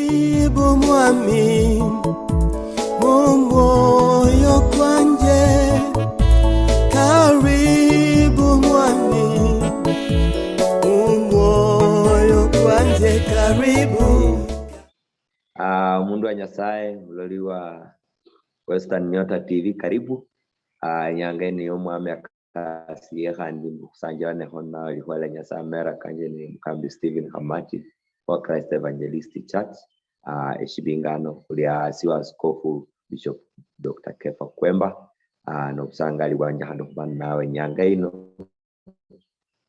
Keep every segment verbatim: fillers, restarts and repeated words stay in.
Karibu mwami, mumwoyo kwanje. Karibu mwami, mumwoyo kwanje, karibu. Ah, omundu wa Nyasaye, muloli wa Western Nyota T V, karibu. Ah, inyanga ino yomwami akasiye khandi mukhusanjiraneho nawe likhuwa lia Nyasaye. Amera kanje ni Mukambi Stephen Khamati wa Christ Evangelist Church, ah, eshibingano khuli asi wa Askofu Bishop Doctor Kefa Kwemba. Ah, nobusangali bwanje khandi khuba nawe inyanga ino.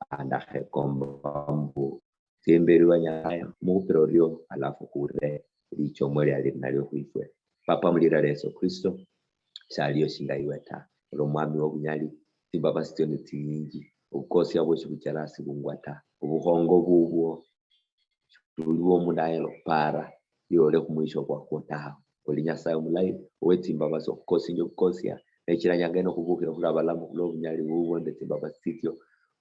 Andakhekomba mbu tsie imberi wa Nyasaye mukhupira orio, alafu khure lichomwe liali linalio khwifwe. Papa, mulira lia Yesu Kristo, shaliyo shinga iwe ta. Uli omwami wobunyali, tsimbabasi tsio ni tsinyinji, obukosia bwo shibuchelasi bungwa ta, obukhongo bubwo shibuli bwo omundu anyala okhupaara yole khumwisho kwakwo tawe. Oli Nyasaye omulayi, owetsimbabasi, okhukosinjia obukosia, nechira nyanga ino khubukhire khuli abalamu khulwa obunyali bubwo nende tsimbabasi tsitsio,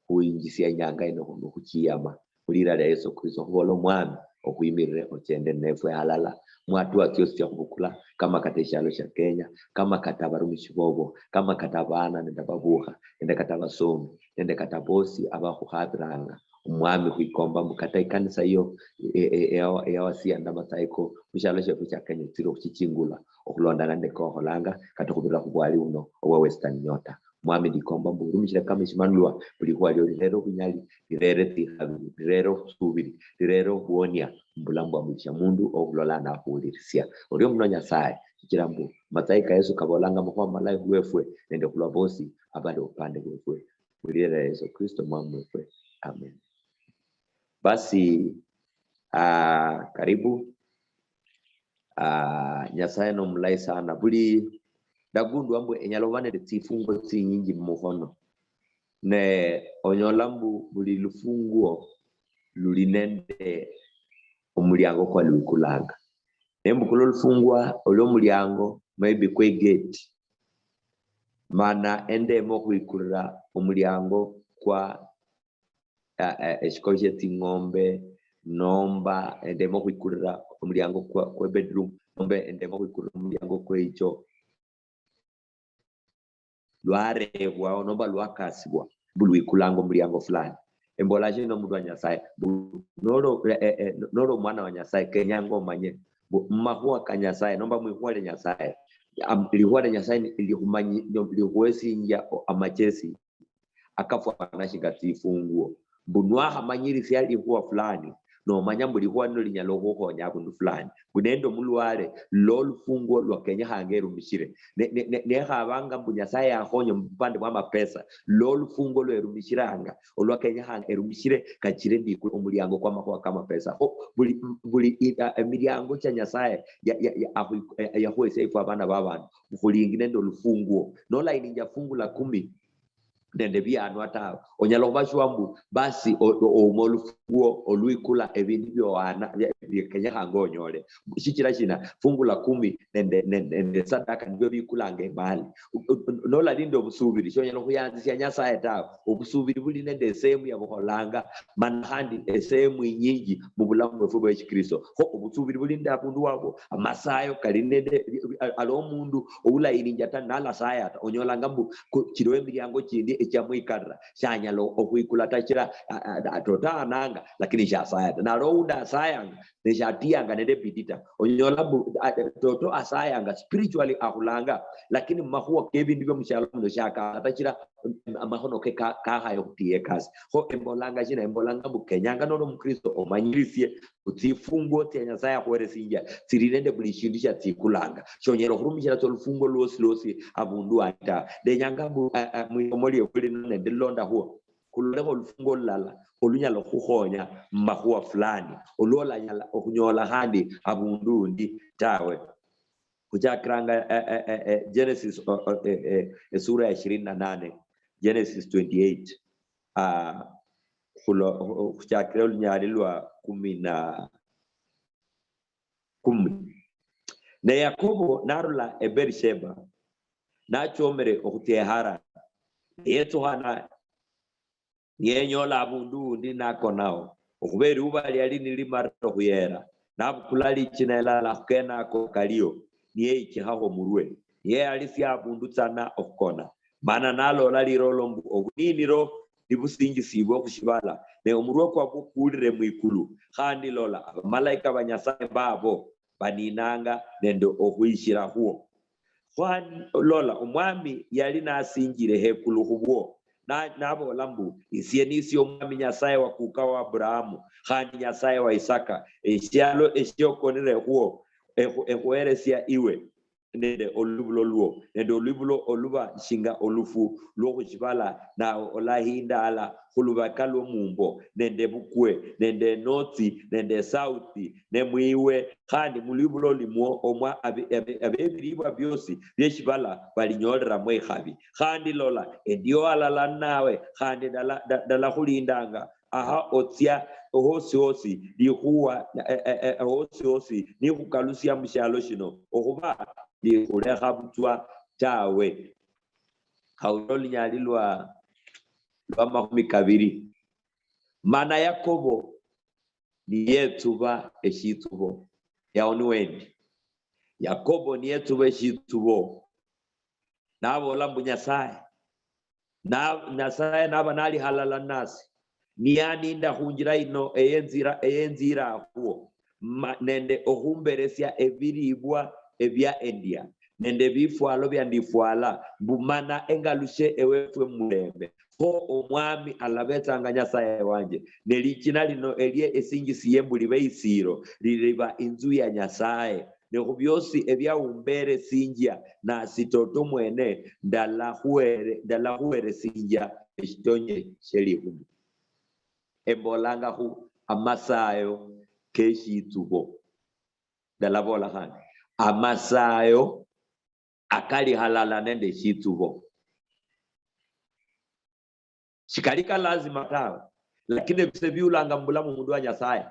khuinjisia inyanga ino khundu khuchiyama. Mulira lia Yesu Kristo, khubola omwami, okhwimirire ochende nefwe halala. Mwatua tsiosi tsia khubukula, kama kata eshialo shia Kenya, kama kata abarumishi bobo, kama kata abana nende ababukha, nende kata abasomi, nende kata bosi abakhukhabiranga. Omwami, khwikomba mbu kata ikanisa iyo e- e- eyawa- eyawasianda matsayi ko mushialo shiefwe shia Kenya, otsire okhuchichingula okhulondana nende kokholanga kata okhubirira khubwali buno obwa Western Nyota. Mwami, ndikomba mbu orumishire kama eshimanulwa buli likhuwa lio lirere obunyali, lirere tsikhabi, lirere obusubiri, lirere obuonia mubulamu bwa buli shamundu okhulola nakhuwulirisia. Orio muno Nyasaye, shichira mbu matsayi ka Yesu kabolanga amakhuwa malayi khulwefwe nende khulwa bosi abali obupande bwefwe. Mulira lia Yesu Kristo Mwami wefwe. Amen. Basi, ah, karibu. Ah, Nyasaye nomulayi sana. Buli ndagundwa mbu enyala oba nende tsifungo tsinyinji mumukhono. Ne onyola mbu buli lufunguo luli nende omuliango kwa lwikulanga. Nembukula olufungwa olwomuliango, maybe kwe gate, mana endeme okhwikulira omuliango kwa, eh, eh, eshikolo shie tsing'ombe, nomba endeme okhwikulira omuliango kwa, kwa bedroom, nomba endeme okhwikulira omuliango kwa icho. Lwarebwao nomba lwakasibwa mbu lwikulanga omuliango fulani. Embola shina omundu wa Nyasaye? Mbu noli, eh, eh, eh, noli omwana wa Nyasaye, kenyanga omanye mbu mumakhuwa ka Nyasaye nomba mwikhuwa lia Nyasaye, am- likhuwa lia Nyasaye ni- likhumanyi- likhuesinjia o- amachesi akafwana shinga tsifunguo. Mbu nwakhamanyirisia likhuwa fulani, nomanya mbu likhuwa lino linyala okhukhonya abundu fulani. Mbu nende omulwale, lo lufunguo lwa kenyekhanga erumishire. Ne- ne- ne- nekhabanga mbu Nyasaye yakhonya mubupande bwa mapesa, lo lufunguo lwerumishiranga olwa kenyekhanga erumishire, kachire mbikule omuliango kwa makhuwa ka mapesa. Kho buli, buli i- a- emiliango chia Nyasaye ya- ya- ya- akhwi- ya- yakhwesia ifwe abana babandu, khulingi nende olufunguo. Nolaininja fungu la kumi nende bianwa tawe, onyala khuba sure mbu basi o- o- ouma olufunguo olwikula ebindu biowana bia- bia kenyekhanga onyole. Shichira shina? Fungu la kumi nende, nende, nende sadaka nibio bikulanga emali. U- u- nolalinda obusubiri, shonyala khuyanzisia Nyasaye tawe. Obusubiri buli nende esehemu yabukholanga, mana khandi esehemu inyinji mubulamu bwefwe bwa Yesu Kristo. Kho obusubiri buli nende abundu wabwo, amasayo kali nende, ali omundu oulayininja ta, nalasaya ta, onyolanga mbu ku- chiliwo emiliango chindi echia mwikarira, shanyala okhwikula ta, chira a- a- a- toto ananga, lakini shasaya ta. Nali oundi asayanga, ne shatiyanga nende bidii ta. Onyola mbu a- toto asayanga, spiritually akhulanga, lakini mumakhuwa kebindu biomushialo muno shakanga ta, chira amakhono ke ka- kakhaya okhutiya ekasi. Kho embolanga shina? Embolanga mbu kenyanga noli omukristo omanyirisie mbu tsifunguo tsia Nyasaye akhuheresinjia tsili nende buli shindu shiatsikulanga. Shonyala okhurumishira tsa olufunguo lwosi lwosi abundu wandi ta. Ndenyanga mbu, eh, eh, mwisomo liefu lino nende lilondakhuo, khulolekho olufunguo lulala olunyala okhukhonya mumakhuwa fulani, olwolanyala okhunyola khandi abundu undi tawe. Khuchakiranga, eh, eh, eh, eh, Genesis, oh, oh, eh, eh, esura ya ishirini na nane, Genesis twenty-eight. Ah, khulo- khu- khuchakira olunyali lwa kumi na kumi. Ne Yakobo narula e Beersheba, nachomere okhutsia e Harani. Ne yetsukhana niyenyola abundu undi nakonao, okhuba eruba liali nilimarire okhuyera. nabukula lichina elala khukenako kalio, niyeyichikhaho murwe, niyeyalisia abundu tsana okhukona. Mana naloola liroolo mbu obuniiniro nibusinjisiibwe khushibala, ne omurwe kwabwo kuulire mwikulu. Khandi lola, abamalaika ba Nyasaye mbaabo baniinanga nende okhwishirakhwo. Khwani lola, Omwami yali nasinjire hekulu khubwo, na-, naboola mbu, "Isie nisie Omwami Nyasaye wa kuka wa Aburahamu, khandi Nyasaye wa Isaka. Eshialo eshiokonire khwo, ekhu-, ekhuheresia iwe nende oluibulo lwo, nende oluibulo oluba shinga olufu lwokhushibala, nawe olahindaala khulubeka lwomumbo, nende bukwe, nende enotsi, nende esauti, ne mwiwe, khandi mulwibulo limwo omwa abe-, abe-, abebiribwa biosi bieshibala balinyolelamo ikhabi. Khandi lola, endio alala ninawe, khandi ndala-, nda-, ndalakhulindanga aha otsia hosi hosi, likhuwa, eh, eh, eh, hosi hosi, nikhukalusia mushialo shino, okhuba likhulekha butswa tawe." Khawulira olunyali lwa, lwa makhumi kabiri. Mana Yakobo niyetsuba eshitsubo. Yao ni wendi. Yakobo niyetsuba eshitsubo. Naboola mbu, "Nyasaye, na-, Nyasaye naba nali halala nasi, niyaninda khunjira ino eyenzira, eyenzira akhwo, ma-, nende okhumberesia ebiribwa ebia endia, nende ebifwalo bia ndifwala, mbu mana engalushe ewefwe mulembe, kho Omwami alabetsanga Nyasaye wanje, ne lichina lino elie esinjisiye mbu libe isiiro, liliba inzu ya Nyasaye." Ne khubiosi ebiaumberesinjia, nasi toto mwene ndalakhuhere-, ndalakhuheresinjia eshitonye shelikhumi. Embolangakhu amasayo keshitsubo. Ndalabola khandi, amasayo akali halala nende eshitsubo. Shikali ka lazima tawe, lakini ebise biulanga mubulamu mundu wa Nyasaye,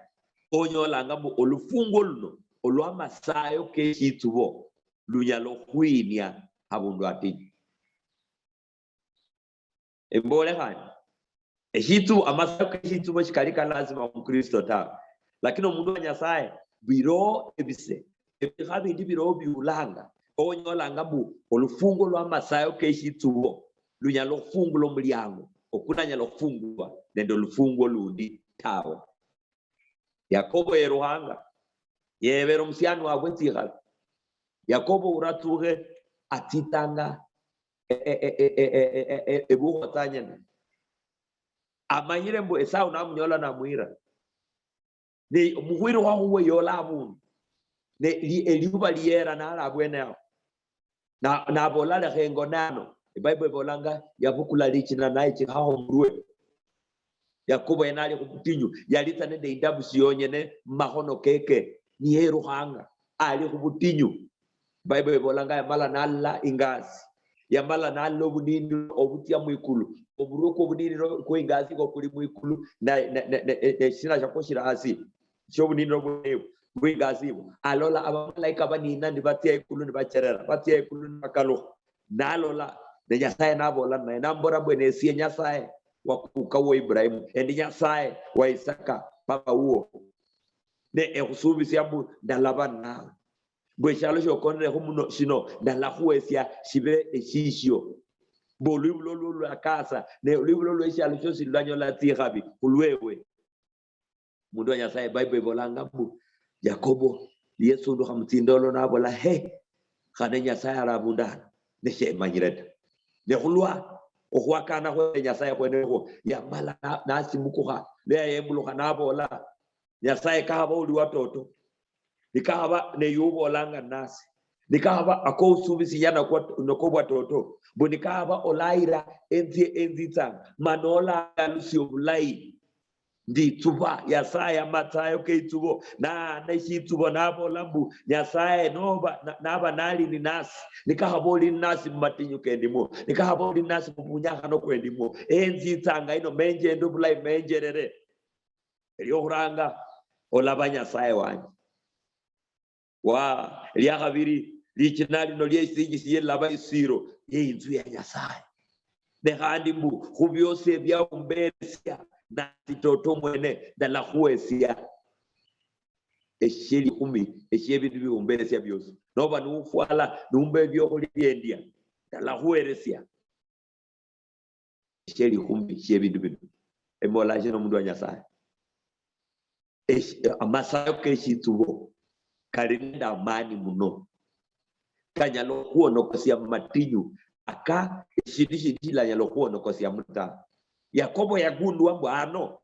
onyolanga mbu olufunguo luno olwamasayo keshitsubo lunyala okhwinia habundu hatinyu. Embole khandi, eshitsubo, amasayo keshitsubo shikali ka lazima mukristo tawe, lakini omundu wa Nyasaye, biroho ebise, ebikha bindi biroho biulanga, onyolanga mbu olufunguo lwamasayo keshitsubo lunyala okhufungula omuliango okunanyala okhufungulwa nende olufunguo lundi tawe. Yakobo yeruhanga, yebera omusiani wabwe tsikhabi. Yakobo uratsukhe atsitsanga e-, e-, ebukhotsa nyene. Amanyire mbu Esau namunyola namwira. Ne mukhwirukha khuwe yola abundu. Ne li-, eliuba liyera nali abwene awo. Na, nabola, "Lekha engone ano." Ebible ibolanga yabukula lichina nayichikhaho omurwe. Yakobo yena ali khubutinyu, yalitsa nende indabusi yonyene mumakhono keke, niyerukhanga, ali khubutinyu. Bible ibolanga yamala nalola ingasi, yamala nalola obunini obutsia mwikulu, oburwe kwo obunini kwo ingasi kwo kuli mwikulu, na, na, na, na, na, eshina shakwo shili hasi, shobunini obwo bwe ingasi ibo. Alola abamalaika banina nibatsia ikulu nibacherera, batsia ikulu nibakalukha. Nalola, ne Nyasaye nabola naye, namubola mbwe, "Nesie Nyasaye wa kuka wo Ibrahimu, endi Nyasaye wa Isaka, papa wuwo. Ne ekhusubisia mbu ndalaba nawe. Mbwe eshialo shiokonerekho muno shino, ndalakhuhesia shibe eshishio. Mbu olwibulo lwo lwakasa, ne olwibulo lweshialo shiosi lulanyola tsikhabi khulwewe." Mundu wa Nyasaye, Bible ibolanga mbu Yakobo yesundukha mutsindolo nabola, "He, khane Nyasaye ali abundu ano, neshemanyire ta." Ne khulwa okhwakana khwe Nyasaye khwenekhwo, yamala na-, nasimukukha, lwa yayembulukha nabola, "Nyasaye, kakhaba oli watoto, nikakhaba neyuwe ubolanga nasi, nikakhaba ako usubisia nakwo, nako bwatoto, mbu nikakhaba olayira enzie enzitsanga, mana olangalusia obulayi." Nditsuba, Nyasaye amatsayo ketsubo, naana eshitsubo, nabola mbu, "Nyasaye, noba, na-, naba nali ninasi, nikakhaba oli ninasi mumatinyu kendimwo, nikakhaba oli ninasi mubunyakhano kwendimwo, enzitsanga ino, menjende obulayi, menjerere." Eliokhuranga, olaba Nyasaye wanje. Wa, elia khabiri, lichina lino liesinjisiye lilaba isiro ye inzu ya Nyasaye. Ne khandi mbu, khubiosi ebiaumberesia, nasi toto mwene ndalakhuhesia. eshielikhumi eshiebindu biumberesia biosi. Noba niufwala, niumba ebiokhulia biendia, ndalakhuheresia eshielikhumi shiebindu bino. Embola shina omundu wa Nyasaye? Eshi-, amasayo keshitsubo kali nende amani muno. Kanyala okhuonokosia mumatinyu aka eshindu shindi shilanyala okhuonokosiamo ta. Yakobo yagundua mbu ano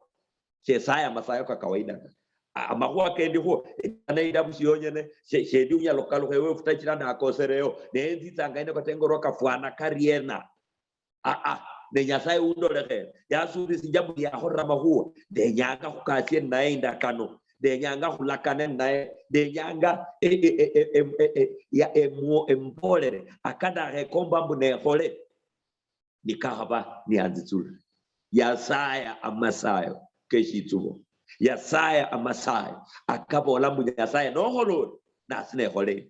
shesaya amasayo ka kawaida ta. A-, amakhuwa kendi khuo, echana indabushi yonyene, she-, shendi unyala okhukalukha ewefu ta, shichira nakosereyo, ne nzitsanga ino kata engorwa kafwana kariena. Aa, ne Nyasaye undolekhere, yasuubisinja mbu niyakholera amakhuwa, ndenyanga khukasie ninaye indakano, ndenyanga khulakane ninaye, ndenyanga e-, e-, e-, e-, em-, e-, e-, ya-, emuo-, emubolere akadakhekomba mbu nekhole, nikakhaba niyanzitsulire. Yasaya amasayo keshitsubo. Yasaya amasayo akabola mbu Nyasaye nokhola ori, nasi nekhole.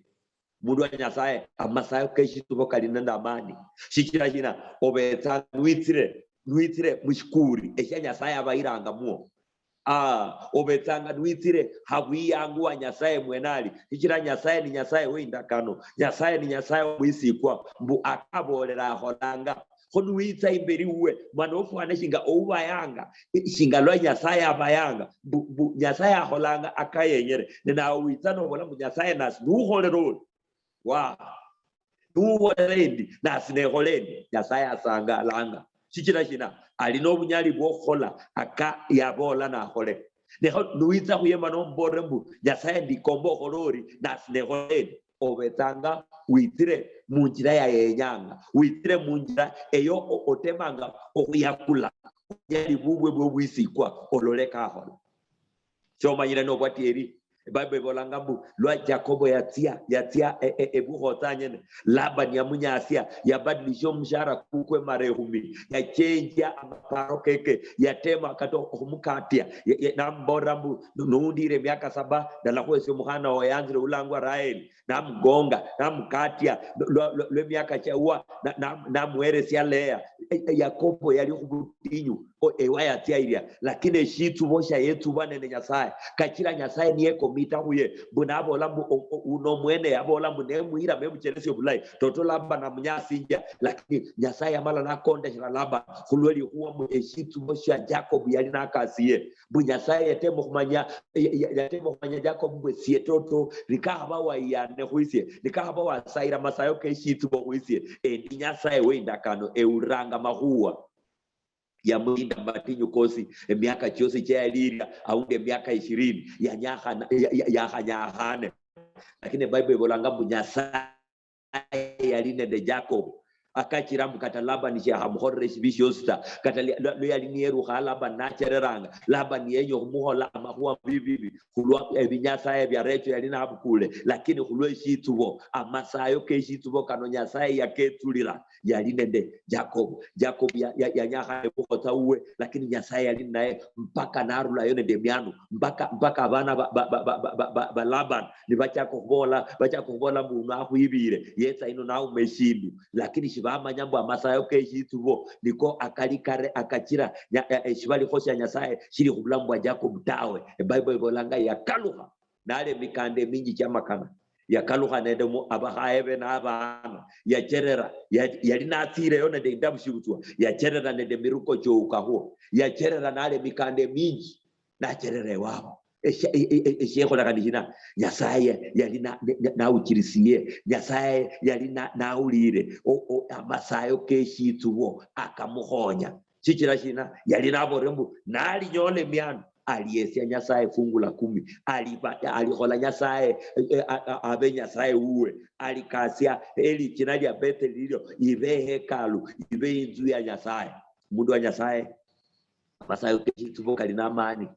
Mundu wa Nyasaye, amasayo keshitsubo kali nende amani. Shichira shina? Obetsanga nwitsire, nwitsire mushikuri eshia Nyasaye abayirangamwo. Ah, obetsanga nwitsire habwiyangu wa Nyasaye mwene ali, shichira Nyasaye ni Nyasaye weindakano, Nyasaye ni Nyasaye omwisikwa, mbu akabolera akholanga. Kho niwitsa imberi wuwe, mana ofwane shinga oubayanga, shinga lwa Nyasaye abayanga, mbu, mbu Nyasaye akholanga akayenyere, ne nawe witsa nobola mbu Nyasaye nasi nukholera ori. Wa. Nuwolera endi, nasi nekhola endi, Nyasaye asangalanga. Shichira shina? Ali nobunyali bwokhukhola aka yabola nakhole. Nekho nuwitsa khuyema nomubolere mbu, "Nyasaye, ndikomba okhole ori, nasi nekhola endi," obetsanga witsire munjira ya yenyanga, witsire munjira eyo o-, otemanga okhuyakula obunyali bubwe bwobwisikwa, olole kakhola. Shomanyire nobwatieri, Bible ibolanga mbu lwa Jacobo yatsia, yatsia e-, e-, ebukhotsa nyene, Laban yamunyasia, yabadilisha omushahara kukwe mara ekhumi, yachenjia amaparo keke, yatema kata okhumukatia, ye-, ye-, namubolera mbu, "Nu-, nuundire emiaka saba, ndalakhwesia omukhana oyanzire ulangwa Rael." Namugonga, namukatia, lwa, lwa, lwa emiaka chiawa, na, na, namuheresia Lea. E-, e-, Yakobo yali khubutinyu, o-, ewa yatsia ilia, lakini eshitsubo shia yetsuba nende Nyasaye. Kachira Nyasaye niyekomita khuye, mbu nabola mbu, o-, o-, uno mwene yabola mbu nemuyira memucheresia obulayi. Toto Laban namunyasinjia, lakini Nyasaye yamala nakondeshera Laban, khulwe likhuwa mbu eshitsubo shia Jacob yali nakasiye. Mbu Nyasaye yatema okhumanya, ya-, ya-, yatema okhumanya Jacob mbu esie toto, nikakhaba wayane khwisie, nikakhaba wasayira masayo keshitsubo khwisie, endi Nyasaye wendakano, ewuliranga makhuwa. Yamulinda matinyu kosi, emiaka chiosi chiayalilia, aundi emiaka ishirini, yanyakhana, ya-, ya-, yakhanyakhane. Lakini Bible ibolanga mbu Nyasaye yali nende Jacob. Akachira mbu kata Laban shiakhamukholera eshibi shiosi ta. Kata li-, lwa, lwa yali niyerukha Laban nachereranga, Laban yenya okhumukhola amakhuwa mabi bibi, khulwa ebinyasaye bia Rachel yali nabukule, lakini khulwa eshitsubo, amasayo keshitsubo kano Nyasaye yaketsulira, yali nende Jacob. Jacob ya-, ya-, yanyakhana ebukhotsa wuwe, lakini Nyasaye yali ninaye mpaka narulayo nende emiano, mpaka, mpaka abana ba, ba, ba, ba Laban nibachaka okhubola, bachaka okhubola mbu uno akhwibire, yetsa ino nauma eshindu. Lakini shibamanya mbu amasayo keshitsubo niko akali kare akachira nya-, eh, eh, shibalikho shia Nyasaye shili khubulamu bwa Jacob tawe. Ebible ibolanga yakalukha nali emikanda eminji chiamakana. Yakalukha nende mu-, abakhaye be nabana. Yacherera, ya-, yali natsireyo nende indabu shibutswa. Yacherera nende miruko chioukakhwo. Yacherera nali emikanda eminji. Nacherera ewabo. Esha-, e-, e-, e-, eshiekholekha ni shina? Nyasaye yali na-, na-, na-, nauchirisiye. Nyasaye yali na-, naulire. O-, o-, amasayo keshitsubo akamukhonya. Shichira shina? Yali nabolere mbu nalinyola emiano, aliesia Nyasaye fungu la kumi. Aliba-, alikhola Nyasaye, eh, a-, a-, abe Nyasaye wuwe. Alikasia elichina lia Bethel lilio, ibe hekalu, ibe inzu ya Nyasaye. Mundu wa Nyasaye, amasayo keshitsubo kali namani,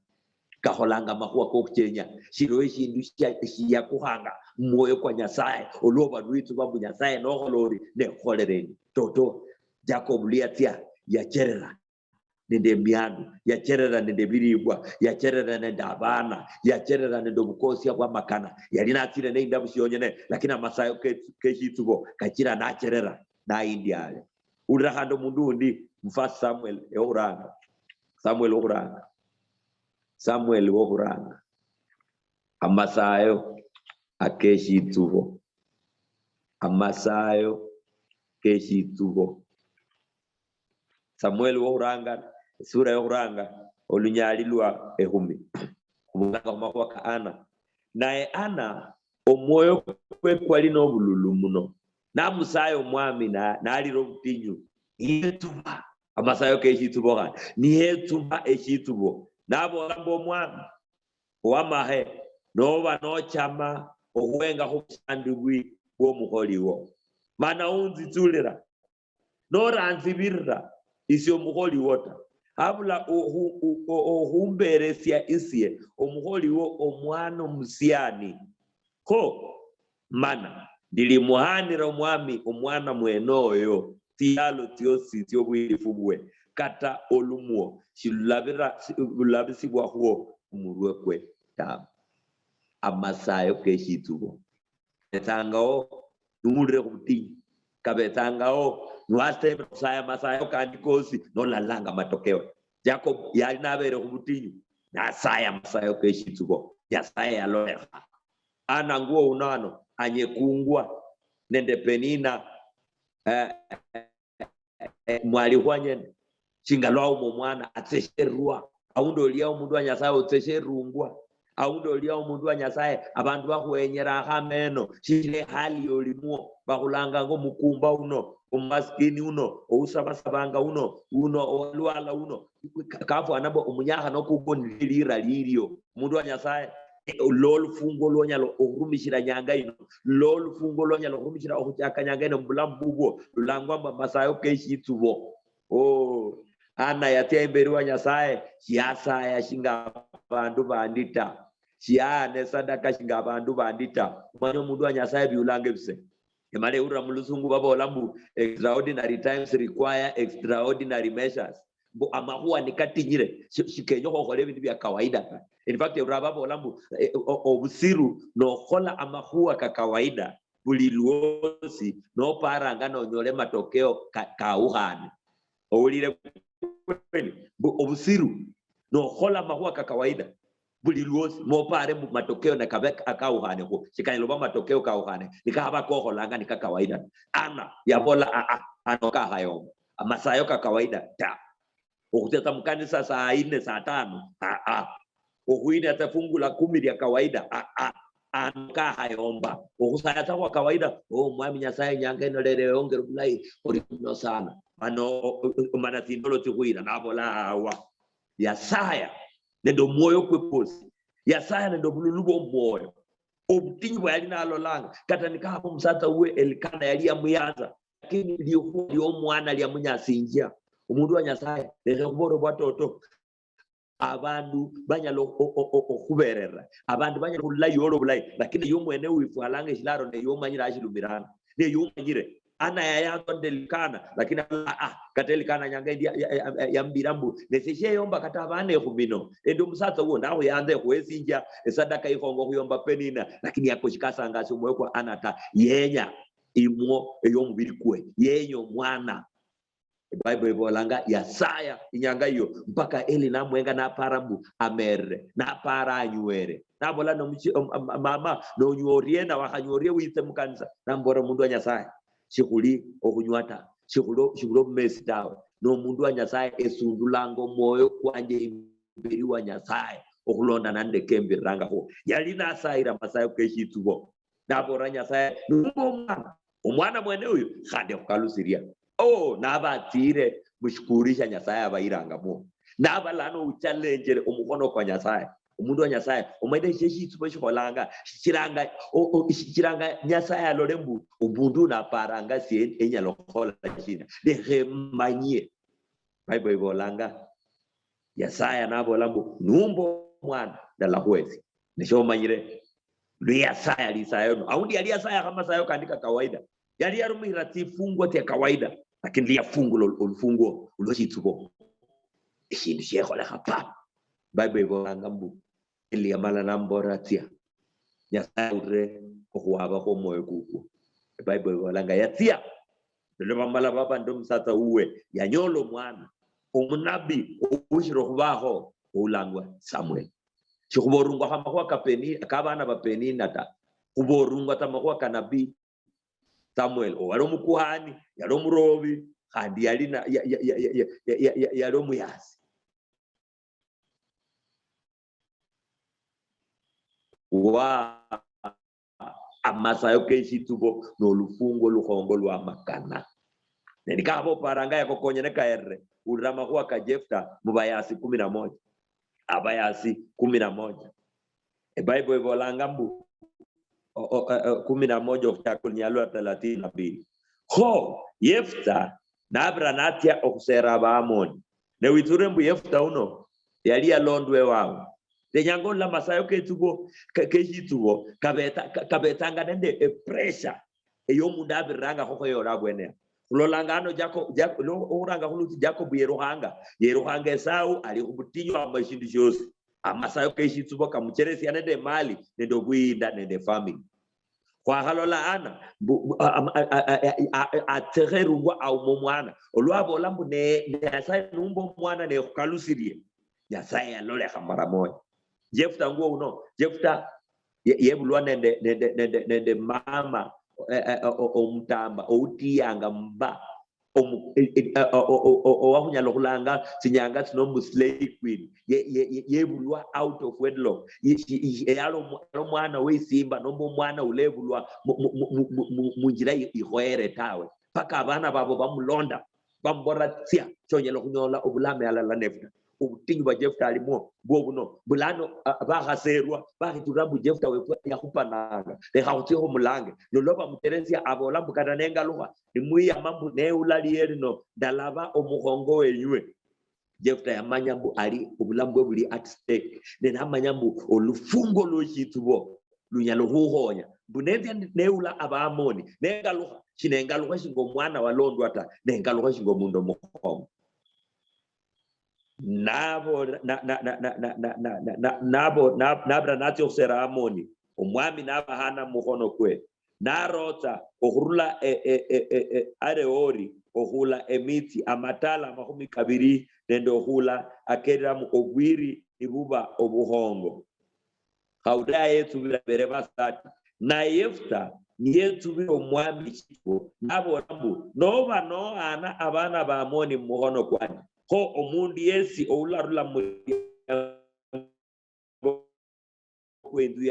kakholanga amakhuwa kokhuchenya. Shiliho eshindu shia-, shiyakukhanga mumwoyo kwa Nyasaye, olwoba lwitsuba mbu Nyasaye nokhola ori, nekhuholere endi. Toto, Jacob luyatsia, yacherera nende emiandu, yacherera nende ebiribwa, yacherera nende abana, yacherera nende obukosia bwamakana. Yali natsire neindabu shionyene, lakini amasayo ke-, keshitsubo kachira nacherera, naindiale. Ulira khandi omundu undi mu First Samuel ewokhuranga. Samuel wokhuranga. Samuel wokhuranga. Amasayo akeshitsubo. Amasayo keshitsubo. Samueli wokhuranga, esura yokhuranga, olunyali lwa ekhumi. Khubunganga khumakhuwa ka Ana. Naye Ana, omwoyo kwe kwali nobululu muno. Namusaya omwami na-, nalira obutinyu. Niyetsuba. Amasayo keshitsubo khandi. Niyetsuba eshitsubo. Nabola mbu, "Omwami, owamahe, noba nochama okhuhengakho obusandibwi bwomukholi wo, mana unzitsulira, noranzibirira isie omukholi wo ta, habula okhu-, o-, o-, okhumberesia isie omukholi wo omwana omusiani. Kho mana ndilimuhanira omwami omwana mwene oyo tsialo tsiosi tsiobwilifu bwe, kata olumwo shilulabira-, shi-, lulabisibwakhwo omurwe kwe tawe." Amasayo keshitsubo. Kabetsangawo nuwulire khubutinyu. Kabetsangawo niwasitebera khusaya amasayo kandi kosi, nolalanga matokeo. Jacob yali nabere khubutinyu, nasaya amasayo keshitsubo. Nyasaye yalolekha. Ana nguo uno ano, anyekungwa nende Penina, eh, eh, mwalikhwa nyene. Shinga lwauma omwana, atsesherwa. Aundi olia omundu wa Nyasaye otsesherungwa. Aundi olia omundu wa Nyasaye, abandu bakhuhenyerakho ameno, shichira ehali yolimwo. Bakhulanganga omukumba uno, omumasikini uno, ousabasabanga uno, uno owalwala uno. Ka-, kafwana mbu omunyakhano kukwo nilio lira lilio. Omundu wa Nyasaye, eh, lwo olufunguo lwonyala okhurumishira nyanga ino, lwo olufunguo lwonyala okhurumishira okhuchaka nyanga ino mubulamu bubwo, lulangwa mbu amasayo keshitsubo. Oh, Ana yatsia imberi wa Nyasaye, shiyasaya shinga abandu bandi ta. Shiyahana esadaka shinga abandu bandi ta. Omanye omundu wa Nyasaye biulanga ebise. Emala ewulira mulusungu babola mbu, "Extraordinary times require extraordinary measures." Mbu amakhuwa nikatinyire, shi-, shikenya okhola ebindu bia kawaida ta. In fact, ewulira babola mbu, eh, o-, obusiru nokhola amakhuwa ka kawaida buli lwosi, noparanga nonyole matokeo ka-, kaukhane. Owulire kweli? Mbu obusiru nokhola amakhuwa ka kawaida buli lwosi, mopare mbu matokeo nikabe akaukhane khu, shikanyala oba matokeo kaukhane, nikahaba kokholanga nika kawaida. Ana yabola, "Ah, ah, ano kakhayomba. Amasayo ka kawaida ta. Okhutsia tsa mukanisa saa nne, saa tano, ah, ah. Okhwinia tsa fungu la kumi lia kawaida, ah, ah. Ano kakhayomba. Okhusaya tsa khwa kawaida, oh, Mwami Nyasaye nyanga ino lero yongere bulayi, oli muno sana." Mano, o-, o-, o-, mana tsindolo tsikhwira, nabola, "Awa." Yasaya nende omwoyo kwe kwosi. Yasaya nende obululu bwomwoyo. Obutinyu bwa yali nalolanga, kata nikaba omusatsa uwe Elikana yali yamuyanza, lakini likhuwa liomwana liamunyasinjia. Omundu wa Nyasaye, lekhe khubola obwatoto. Abandu banyala o-, o-, o-, okhuberera. Abandu banyala khulula yolo bulayi, lakini eyo mwene wifwalanga eshilaro neyo omanyire ashilumiranga. Neyo omanyire. Ana yayanza nende Elikana, lakini, ah, ah, kata Elikana nyanga indi ya-, ya-, ya-, ya-, yambira mbu, "Nese sheyomba kata abana ekhumi no. Ende omusatsa uwo ndakhuyanza ekhuhesinjia esadaka ikhongo khuyomba Penina," lakini yako shikasangasi omwoyo kwa Ana ta. Yenya imwo eyomubiri kwe. Yenya omwana. Bible ibolanga yasaya inyanga iyo mpaka Eli namwenga napara mbu amerere, napara anywere. Nabola nomuchi-, om-, am-, am-, "Mama, nonywa orie na wakhanywa orie witse mukanisa?" Nambola, "Omundu wa Nyasaye, shikhuli okhunywa ta, shikhuli, shikhuli obumesi tawe. Nomundu wa Nyasaye, esundulanga omwoyo kwanje imberi wa Nyasaye okhulondana nende kembirirangakho." Yali nasayire amasayo keshitsubo. Nabola Nyasaye, "Numba omwana, omwana mwene uyu, khandi ekhukalusiria." Oh, naba atsire mushikuri shia Nyasaye abayirangamwo. Naba lano uchalengere omukhono kwa Nyasaye. Omundu wa Nyasaye, omanyire shie shitsubo shikholanga, shichiranga, o-, o-, shichiranga Nyasaye alole mbu omundu uno aparanga sie enyala okhukhola shina. Lekhe manyie. Bible ibolanga, Yasaya nabola mbu, "Numba omwana, ndalakhuhesia." Neshomanyire, lwe Yasaya lisayo no. Aundi yali Yasaya khamasayo kandi ka kawaida. Yali yarumira tsifungwa tsia kawaida, lakini liyafungula ol-, olufunguo olweshitsubo. Eshindu shiekholekha pa. Bible ibolanga mbu, Eli yamala nambola, "Tsia." Nyasaye aulire okhuwaba khwomwoyo kukwo. Bible ibolanga yatsia. Lelo bamala baba nende omusatsa wuwe, yanyola omwana, omunabi oushira okhubaho, oulangwa Samuel. Shikhuborungwa kho amakhuwa ka Peni-, ka abana ba Penina ta. Khuborungwa ta amakhuwa ka nabii Samuel. Owali omukuhani, yali omurobi, khandi yali na-, ya-, ya-, yali omuyasi. Wa amasayo keshitsubo nolufungo lukhongo lwamakana. Ne nikakhaba oparanga yako konyene kaherere, ulira amakhuwa ka Jefta mubayasi kumi na moja. Abayasi kumi na moja. Ebible ibolanga mbu, o-, o-, o-, o-, kumi na moja okhuchaka olunyalo lwa thelathini na mbili. Kho Yefta nabira natsia okhusera Abaamoni. Ne witsure mbu Yefta uno yali yalondwa ewawe. Lenyanga olula amasayo ketsubo, ke-, keshitsubo, kabetsa-, ka-, kabetsanga nende epressure eyo omundu abirirangakho khoyola abwene. Khulolanga ano Jacob, Jac-, lo-, okhuranga khulutsi Jacob yerukhanga, yerukhanga Esau ali khubutinyu ama eshindu shiosi. Amasayo keshitsubo kamucheresia nende emali, nende obuyinda, nende efamily. Khwakhalola Ana, mbu, mbu, a-, a-, a-, a-, a-, a-, atsekherungwa auma omwana. Olwabola mbu ne, ne Nyasaye numba omwana nekhukalusirie, Nyasaye yalolekha mara moja. Jefta ngwo uno, Jefta ye-, yebulwa nende, nende, nende, nende mama, eh, eh, o-, o-, omutamba, outiyanga mba, omu-, e-, e-, o-, o-, o-, o-, owakhunyala okhulanga tsinyanga tsino mbu slay queen, ye-, ye-, ye-, yebulwa out of wedlock, ye-, ye-, ye-, eyali omu-, omwana weisimba nomba omwana ulebulwa mu-, mu-, munjira i-, ikhoyere tawe, paka abana babo bamulonda, bamubora tsia, shonyala okhunyola obulame alala nefu ta. Obutinyu bwa Jefta alimwo bwo buno, bulano, ah, bakhaserwa, bakhiturira mbu Jefta wefwe yakhupananga, lekha khutsie khumulange. Lolo bamuteresia, abola mbu, "Kata nengalukha, nimwiyama mbu neula liye lino, ndalaba omukhongo wenywe." Jefta yamanya mbu ali, obulamu bwe buli at stake, ne namanya mbu olufungo lwoshitsubo lunyala okhukhonya. Mbu nendia neula Abaamoni, nengalukha, shinengalukha shinga omwana walondwa ta, nengalukha shinga omundu omukhongo. Nabo-, na-, na-, nabo-, na-, nabira natsia okhusera Amoni, omwami nabahana mumukhono kwe, narotsa okhurula e-, e-, e-, e-, e-, Areori okhula emitsi amatala amakhumi kabiri nende okhula akeriramu obwiri nibuba obukhongo. Khauda yetsubira Berebasi ati, naye Yefuta niyetsubira omwami eshituko, nabola mbu, noba nohana abana ba Amoni mumukhono kwanje, kho omundu yesi oularula mu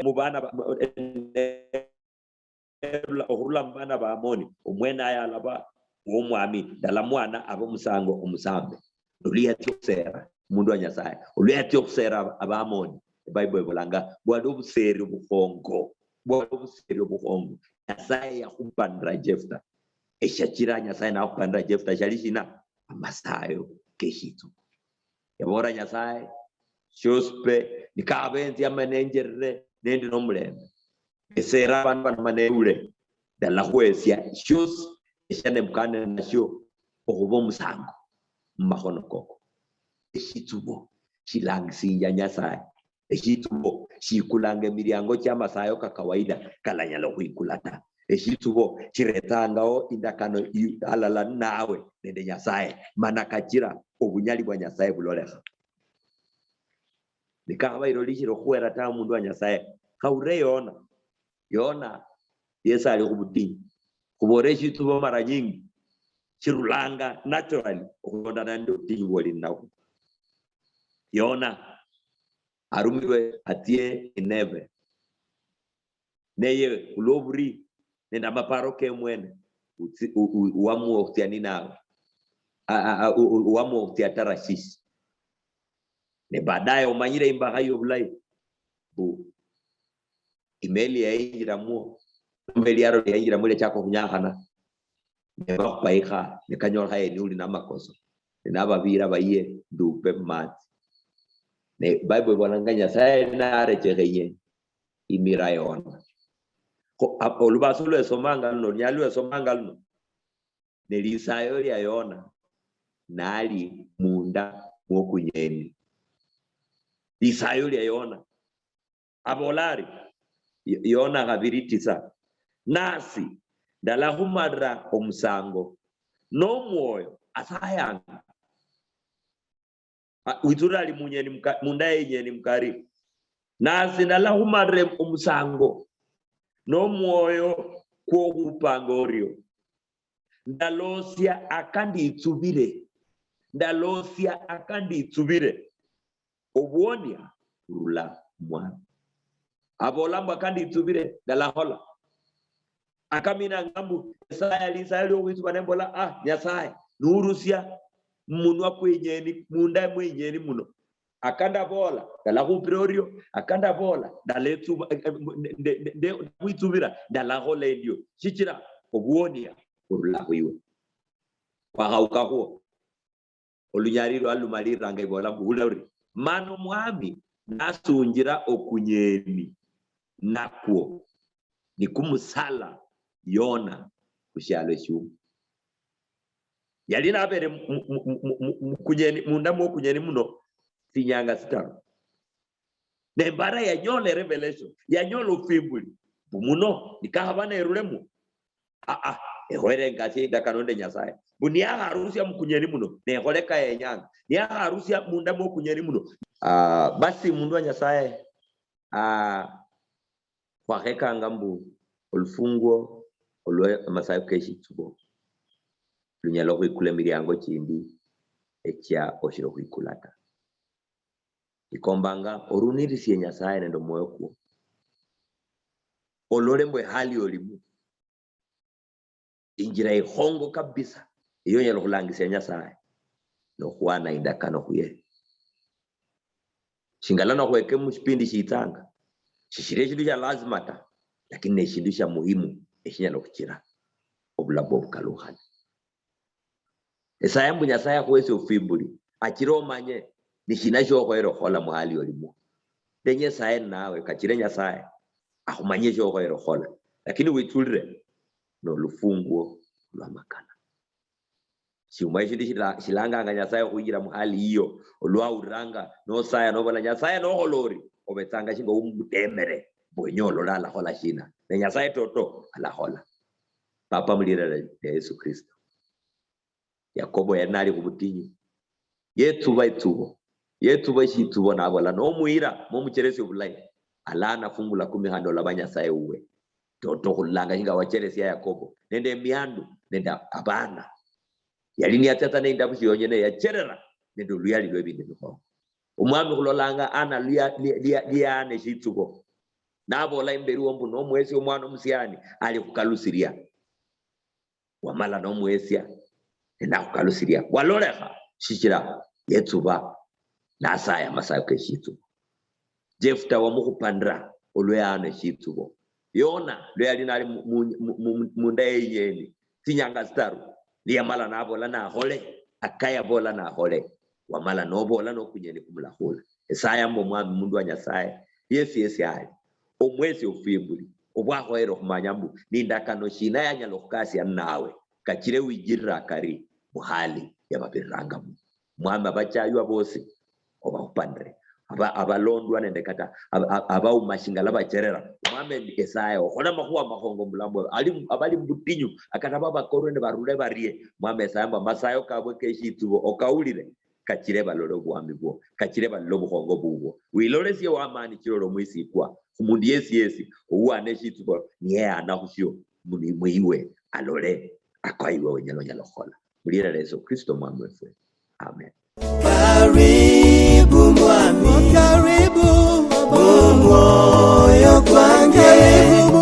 mubana ba-, mu-, erula-, okhurula mubana ba Amoni, omwene aye alaba womwami, ndalamwana abe omusango omusambe. Oluyatsia okhusera omundu wa Nyasaye, oluyatsia okhusera aba-, Abaamoni, eBible ibolanga bwali obuseri obukhongo, bwali obuseri obukhongo. Nyasaye yakhupanira Jefta. Eshachira Nyasaye nakhupanira Jefta shali shina? Amasayo keshitsubo. Yabora Nyasaye, shiosi pe, nikaba enzi ama nenjerere, nendi nomulembe. Esera abandu bano maneule, ndalakhwesia shiosi eshia Nebukadnezar nashio okhuba omusango mumakhono koko. Eshitsubo shilangisinjia Nyasaye. Eshitsubo shikulanga emiliango chia masayo ka kawaida kalanyala okhwikula ta. Eshitsubo shiretsangawo indakano i-, halala ninawe nende Nyasaye, mana kachira obunyali bwa Nyasaye bulolekha. Nikakhabaira olishira okhuhera tawe omundu wa Nyasaye, khaure Yona. Yona yesi ali khubutinyu. Khubola eshitsubo mara nyingi shirulanga naturally okhulondana nende obutinyu bwoli ninabwo. Yona arumirwe atsie Nineve. Neye khulwoburi nende amaparo ke mwene, utsi-, u-, u-, uamue okhutsia ninawe. A-, a-, a-, u-, u-, uamue okhutsia Tarashishi. Ne baadaye omanyire imbakha yobulayi, mbu imeli yayinjiramwo, nomba eliaro lyayinjiramwo lyachaka okhunyakhana. Ne bakhupa ikha, ne kanyolekha yeni uli namakoso. Ne nababira baye ndupe mumatsi. Ne Bible ibolanga Nyasaye narechekhenye imira Yona. Kho, a-, olubaso lwesomanga luno, lunyali lwesomanga luno, ne lisayo lia Yona nali munda mwokunyeni. Lisayo lia Yona. Abola ari, Yo-, Yona khabiri tisa, "Nasi ndalakhumalira omusango, nomwoyo asayanga." A, witsura ali munyeni muka-, munda yenyeni mukari. Nasi ndalakhumalira omusango nomwoyo kwokhupanga orio. Ndaloosia akanditsubire, ndaloosia akanditsubire, obuonia burula Mwami. Abola mbu, akanditsubire ndalakhola. Akaminanga mbu Nyasaye ali Nyasaye ali okhwitsuba, nembola, ah, Nyasaye, nurusia mumunwa kwenyeni, munda mwenyeni muno. Akandaboola ndalakhupira orio, akandaboola ndaletsuba, eh, eh, nde- nde- nde- ndakhwitsubira ndalakhola endio, shichira obuonia burula khwiwe. Khwakhaukakhwo. Olunyali lwa lumaliranga ibola mbu, hula uri, mana Omwami nasunjira okunyeni, nakwo nikumusala Yona khushialo eshiumu. Yali nabere mu- mu- mu- mu- mu- mukunyeni, munda mwokunyeni muno tsinyanga tsitaru. Ne mbara yanyola revelation, yanyola ofimbuli, mbu muno nikakhaba nerulemo, aa, ehoere engasi indakano nende Nyasaye. Mbu niyakharusia mukunyeni muno, nekhole kayenyanga. Niyakharusia munda mwokunyeni muno. Ah, basi mundu wa Nyasaye, ah, khwakhekanga mbu olufunguo olwe amasayo keshitsubo lunyala okhwikula emiliango chindi echia oshiri okhwikula ta. Ikombanga orunirisie Nyasaye nende omwoyo kwo. Olole mbu ehali olimu, injira ikhongo kabisa eyo onyala okhulangisia Nyasaye, nokhwana indakano khuye. Shingala nokhweke mushipindi shitsanga, shishiri eshindu shia lazima ta, lakini neshindu shia muhimu eshinyala okhuchira obulamu obukalukhana. Esaya mbu Nyasaye akhuhesie ofimbuli, achire omanye nishina shiokhoyere okhukhola muhali olimwo. Ndenya esaye ninawe, kachire Nyasaye akhumanyie shiokhoyere okhukhola, lakini witsulire nolufunguo lwamakana. Shiumanye shindu shila- shilanganga Nyasaye okhwinjira muhali yiyo, olwahuliranga nosaya nobola, Nyasaye nokhola ori, obetsanga shinga umutemere, mbu wenya olole alakhola shina. Ne Nyasaye toto alakhola. Papa, mulira lia Yesu Kristo. Yakobo yali nali khubutinyu. Yetsuba itsubo. Yetsuba eshitsubo nabola, nomuyira, momucheresie obulayi, alana fungu la kumi khandi olaba Nyasaye wuwe. Toto khulolanga shinga wacheresia Yakobo, nende emiandu, nende abana. Yali niyatsia tsa neindabusi yonyene, yacherera nende oluyali lwebindu bikhongo. Omwami khulolanga Ana luya- lia- lia- liyaana eshitsubo. Nabola imberi wo mbu, nomwesi omwana omusiani ali khukalusiria. Wamala nomwesia, ne nakhukalusiria. Walolekha, shichira yetsuba, nasaya amasayo keshitsubo. Jefuta wamukhupanira olweyaano eshitsubo. Yona lwe yali nali mu- mu- mu- mu- munda yeyinyeni tsinyanga tsitaru, niyamala nabola nakhole, akayabola nakhole. Wamala nobola nokunyeni kumulakhula. Esaya mbu Omwami mundu wa Nyasaye, yesi yesi ali, omwesi ofimbuli, obwakhoyere okhumanya mbu nindakano shina yanyala okhukasia ninawe, kachire winjirire akari muhali yababirirangamo. Mwami, abachaywa bosi obakhupanire, aba- abalondwa nende kata aba- aba- abauma shingala bacherera. Mwami Esaye, okhole amakhuwa amakhongo mubulamu bwabwe. Ali- abali mubutinyu, kata babakorwe nibarule barie. Mwami Esaye, mbu amasayo kabwe keshitsubo okawulire, kachire balole obwami bwo, kachire balole obukhongo bubwo. Wilolesie wamani chilole omwisikwa, khumundu yesi yesi ouwana eshitsubo niyeyana khushio muni- mwiwe, alole ako iwe wenyala onyala khukhola. Mulira lia Yesu Kristo Mwami wefwe. Amen. Karibu Mwami. Karibu. Omwoyo kwange. Karibu.